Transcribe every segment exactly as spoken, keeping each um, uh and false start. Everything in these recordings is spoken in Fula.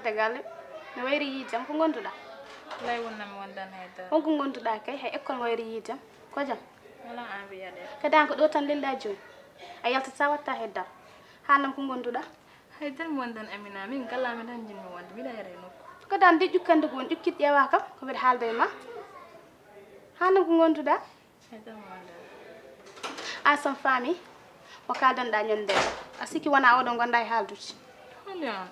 Te galle, no wayri yiidem, ko ngonduɗaa? Lay wonnam wondan hay dara. Won ko ngonduɗaa kay, hay école no wayri yiidem. Ko jam? Wala envie yaade. Kadi an ko ɗo tan lelɗaa jooni? A yaltata watta hay dara. Haalnam ko ngonduɗaa? Hay dara mi wondan Amina, min gala mi tan jinmi wonde, mbiɗa yara e nokku. Ko dan de ƴukkande ko woni ƴukkit ƴeewa kam, ko mbiɗa haalda e ma. Haalnam ko ngonduɗaa? Ay, ɗum wonde. An sam faami, mo kaaldanɗaa ñande. A sikki wona oɗo ngonɗaa e haaldude? Holi on?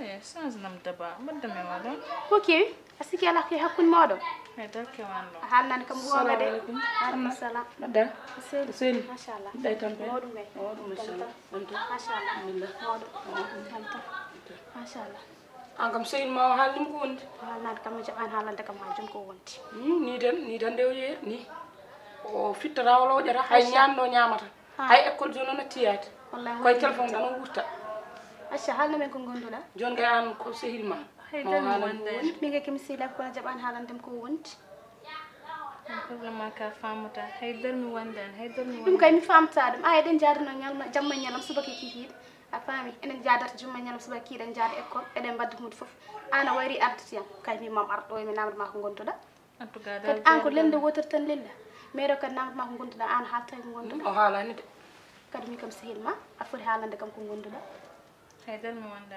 Eh, change nam daba, mbaɗda mi oɗon. Ko kewi? A sikki alaa ko e hakkunde mooɗon? Ay, dal kewan ɗo. A haalnani kam goonga de. Salamu aleykum. Aleykum salam. Mbaɗda? Seydi. Seydi. Machallah. Mbaɗda e tampere? Mawɗum kay. Mawɗum, machallah. Tampere. Machallah. Alhamdulillah. Mawɗum. Mawɗum. Tampere. Machallah. An kam sehil ma o haalnima ko wondi. O haalnaade kam, mi jaɓaani haalande kam haa jooni ko wondi. Hmm, ni tan, ni tan nde o yeeri ni. O fittata, o looƴata, hay ñaamɗo ñaamata. Ha. Hay école jooni o natti yaade. Wallahi koye wonde téléphone tan o wurta. Acca, haalna men ko ngonduɗaa. Jooni kay an ko sehil ma. Hay ma o dal mi haalande wonde. Min kay ko mi sehil am kono jaɓaani haalande mi ko wondi. An problème ma ka faamata. Hay dal mi wonde an, hay dal mi wonde. Ɗum kay mi faamata ɗum. Ay, eɗen njaadunoo ñalma, jamma e ñalawma, subaka e kikiiɗe. A faami? Enen njaadata jumma ñalawma subaka kikiiɗe, en njaada école, eɗen mbadda huunde fof. Aan a wayri ardata yam. Kay mi mam ar ɗo, mi namda ma ko ngonduɗaa. En tout cas, kadi aan ko lelnde wootere tan lelɗaa. Meeɗo kadi namda ma ko ngonduɗaa, aan haalta ko ngonduɗaa. O haalani de. Kadi min kam sehil ma, aɗa foti haalande kam ko ngonduɗaa. Hay dal mi wonda.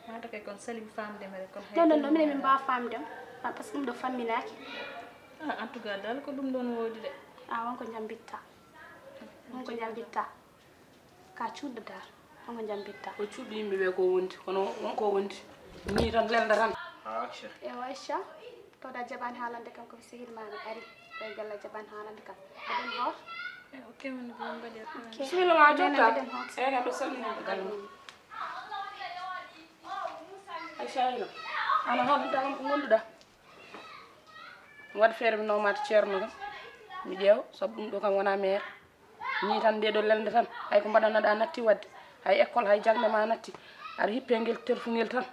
Mata kay kon sali faamde mi rek, kon hay non, non, dal non, mi minen min wonda. Mbaawa faamde ma, par ce que ɗum ɗo famminaaki. Ah, en tout cas, dal ko ɗum ɗon woodi de. Ah, won ko njambitta. Won ko njambitta. Ka cuuɗɗo dal, hongo njambitta? O cuuɗɗo yimɓe ɓe ko wondi, kono won ko wondi. Ni tan lelda tan. Action. Ewa, Aisha, tawda jaɓaani haalande kam ko sehil ma mi ari. Ɗo e galle jaɓaani haalande kam. Mbaɗen hoor. Eh, ok, woni ko mbaɗi. Ok. Bismillah, ma. Nena, jotta. Mbaɗen hoor. Eh, kam ɗo salmini ko galle mum. Aisha, ino. Ana haalanta kam ko ngonduɗaa? Waɗ feere mi nomata ceerno kam. Mi ƴeewa, sabu ɗum ɗo kam wona meer. Ni tan nde ɗo lelnde tan, hay ko mbaɗanaɗa natti waɗde, hay école, hay jaŋde ma natti, aɗa hippe ngel telfungel tan.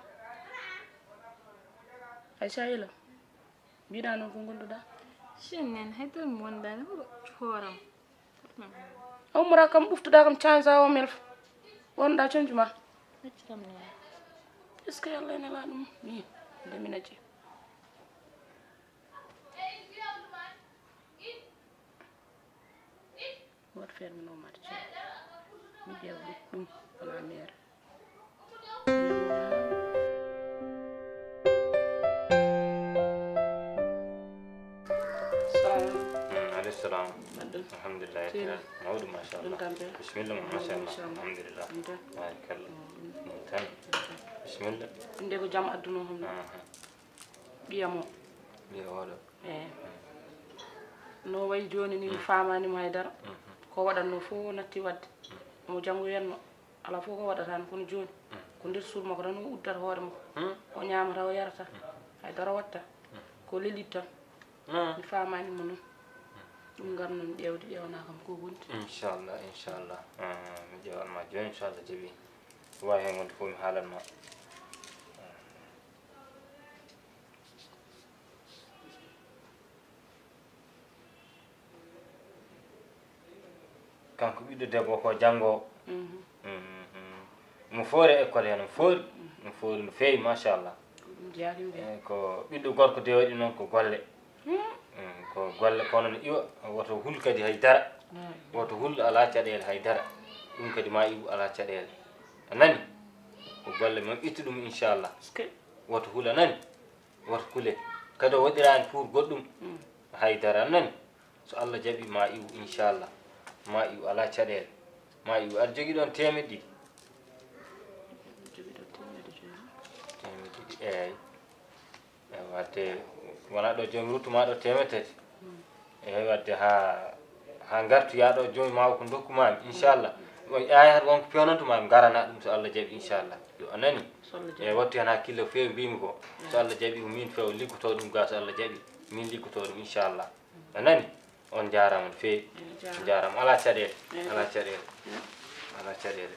Hay sa yelo, mbiɗa noon ko ngonduɗa? Shin nen hay tan mi wondani hooram. A ummora kam ɓuftuɗa kam canza o mel wonɗa conju ma. Accitam ni. Est-ce que Allah nela ɗum? Ni, nde mi naji. Waɗ feere mi nomata ceerno. Mi ƴeewa ɗum, ɗum wona meer. Salamu aleykum. Mm, aleykum salam. Mbaɗɗon? Alhamdulillah. Seydi. Mawɗum, machallah. Ɗum tampe? Bisimilla ma, machallah. Machallah. Alhamdulillah. Ɗum tan? Barakalla. Mm, ɗum. Ɗum tan. Bisimilla. Nde ko jam adduno hon. Aha. Ɓiya mo. Ɓiya oɗo. Eyi. No wayi jooni ni, mi faamaani mo hay dara. Mhm. Ko waɗatnoo fof natti waɗde. Mhm. Omo janngoyatno. Alaa fof ko waɗata heen kono jooni. Mhm. Ko nder suudu makko tan o uddata hoore makko. Mhm. O ñaamata, o yarata. Mhm. Hay dara waɗta. Mhm. Ko lelit tan. Mhm. Mi faamaani mo noon. Mhm. Ɗum ngarmi noon ƴeewde, ƴeewanaa kam ko wondi. Inchallah, inchallah. Ah, mi ƴeewan ma jooni, inchallah, jaɓi. Ko waawi heen wonde fof mi haalan ma. Kanko ɓiɗɗo debbo ko janngo. Mhm. Mhm. Mo foori e école heen, mo foori. Mhm. Mo foori no feewi, machallah. Ɗum jaari mbiya. Eh, ko ɓiɗɗo gorko de waɗi noon ko golle. Mhm. Mm, ko golle kono no iwa, woto hul kadi hay dara. Ay. Woto hul alaa caɗeele hay dara. Ɗum kadi ma iwu alaa caɗeele. A nani? Ko golle men itti ɗum, inchallah. Est-ce que? Woto hul, a nani? Woto kule. Kadi o waɗiraani pour goɗɗum. Mm. Hay dara, a nani? So Allah jaɓi ma iwu, inchallah. Ma iwu alaa caɗeele. Ma iwu aɗa jogii ɗoon teemedde ɗiɗi. Jogii ɗoon teemedde joyi. Teemedde ɗiɗi, eey. Eey, wadde wonaa ɗo joom ruttu ma ɗo teemedde tati. Mm. Eey, wadde haa, haa ngartu yaa ɗo joom ma o ko ndokku ma mi, inchallah. Mm. Ay, hay won ko peewnantu ma mi, ngarana ɗum so Allah jaɓi, inchallah. Yo a nani? So Allah jaɓi. Eey, wattu heen hakkille feewi mbiymi ko. So Allah jaɓi ko min feewa liggotoo ɗum ga so Allah jaɓi. Min liggotoo ɗum, inchallah. A nani? On njaaraama no feewi. On njaaraama. Alaa caɗeele. Alaa caɗeele. Alaa caɗeele.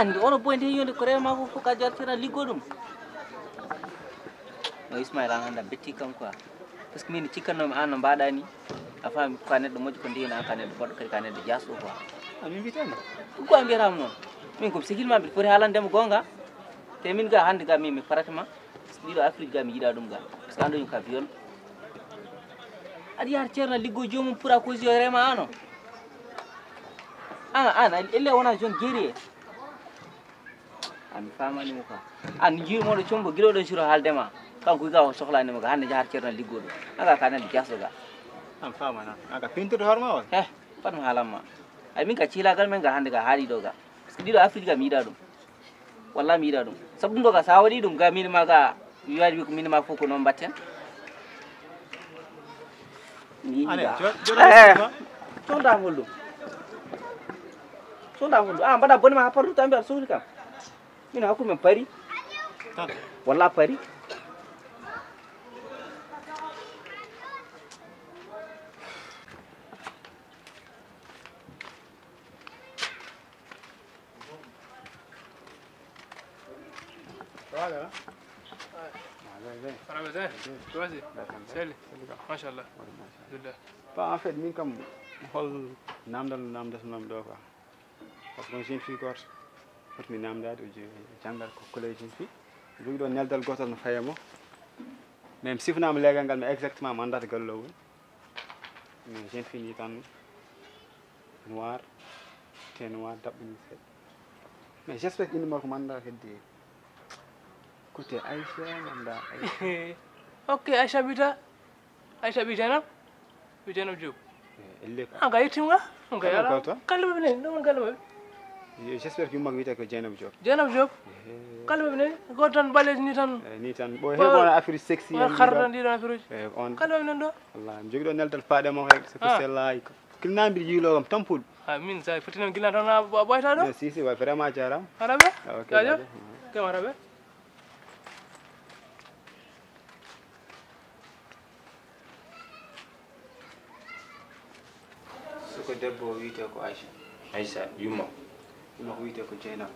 Anndi ono boy nde yonde ko reema ko fof ka jartira liggo ɗum. No Ismaïla an hannde a betti kam quoi. Parce que min cikkannoomi an no mbaɗa ni. A faami ko ka neɗɗo moƴƴo ko ndiyna an ka neɗɗo boɗɗo kadi ka neɗɗo jasɗo quoi. A min mbiyata ni. Ko a mbiyata am noon. Min ko sikil ma mbiɗa foti haalande mo goonga. Te min ga hannde ga min mi farata ma. Ɗiɗo Afrique ga mi yiɗa ɗum ga. Parce que an ɗo yum ka viol. Aɗa yaar ceerno liggo joomum pour a cause yo reema ano. An an elle wona jeune guerrier. An mi famanimo ka. An jiwi moɗo combo guila oɗon suro haalde ma. Kanko wiga o sohlani mo ka hannde jahar ceerno liggo ɗum. Aga ka nande jasɗo ga. An famana. Aga pintude horma on. He, fat mi haalan ma. Ay min ka cilagal men ga hannde ga haali ɗo ga. Parce que ɗiɗo Afrique ga mi yiɗa ɗum. Walla mi yiɗa ɗum. Sabu ɗum ɗo ga sa waɗi ɗum ga min ma ga mi waɗi ko min ma fof ko noon mbatten. Mi yiɗi Ane, ga. Jo- jo- Eh, sonda hol ɗum. Sonda hol ɗum. Ah, mbaɗa bone ma ha parlu tambi aɗa sohli kam. Min hakkude men pari. Tan. Walla pari. Ba en fait min kam hol namdal namdal nam ɗo quoi. Parce que on jeune fille gorko fotmi namdade o janngal ko collège jeune fille. Jogi ɗo neldal gotal no faya mo. Mais mi sifnama legal ngal mi exactement mandata gallo woni. Mais jeune fille ni tan noir, teint noir, daɓɓo ni seeɗa. Mais j'espère que inde makko manda hedde. Côté Aïcha, manda Aïcha. Ok, Aïcha bita. Aïcha bi Janab. Bi Janab Diop. Eh, elle est Ah, ga yettim ga. On ga Kala yala. Kala maɓɓe nani, ɗo on kala maɓɓe. J'espère que yumma wiyete ko Jeynaba Diop. Jeynaba Diop. Eh. Kala maɓɓe nani, goto tan baleji ni tan. Eh, ni tan. Ɓo heɓono affaire sexy. On harda ndi ɗon affaire. Eh, on. Kala maɓɓe nani ɗo. Wallahi mi jogi ɗo neldal faaɗe mo rek, c'est ko sellayi ko. Kilnambi yiilo kam tampuɗo. Ha min sa foti noon gila tan a ɓoyta ɗo. Si si wa vraiment jarama. Haraɓe. Jajo. Kam haraɓe. Suko debbo o wiyete ko Aïcha. Aïcha yumma. Yumma ko wiyete ko Jeynaba.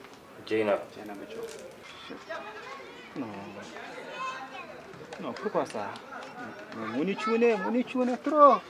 Jeynaba. Jeynaba Diop. Non. Non, pourquoi ça? Moni cuune, moni cuune trop.